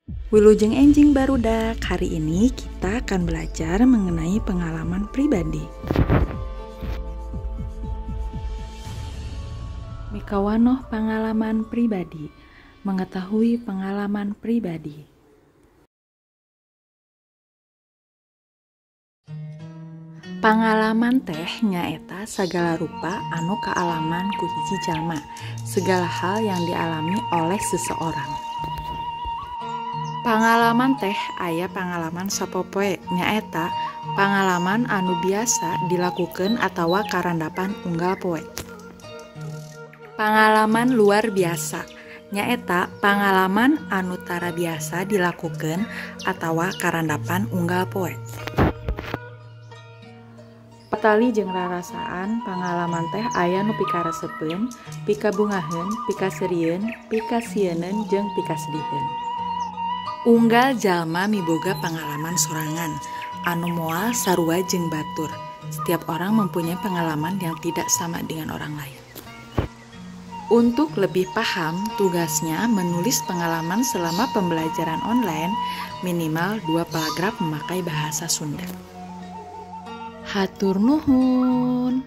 Wilujeng enjing barudak, hari ini kita akan belajar mengenai pengalaman pribadi. Mikawanoh pengalaman pribadi, mengetahui pengalaman pribadi. Pangalaman teh nyaeta sagala rupa anu kaalaman ku hiji jalma, segala hal yang dialami oleh seseorang. Pangalaman teh aya pangalaman sapopoe, nyaeta pangalaman anu biasa dilakukeun atawa karandapan unggal poe. Pangalaman luar biasa nyaeta pangalaman anu tara biasa dilakukeun atawa karandapan unggal poe. Patali jeung rarasaan pangalaman teh aya nu pikaresepeun, pikabungaheun, pikaseurieun, pikasieuneun jeung pikasediheun. Unggal jalma miboga pangalaman sorangan anu moal sarua jeung batur. Setiap orang mempunyai pengalaman yang tidak sama dengan orang lain. Untuk lebih paham, tugasnya menulis pengalaman selama pembelajaran online minimal 2 paragraf memakai bahasa Sunda. Hatur nuhun.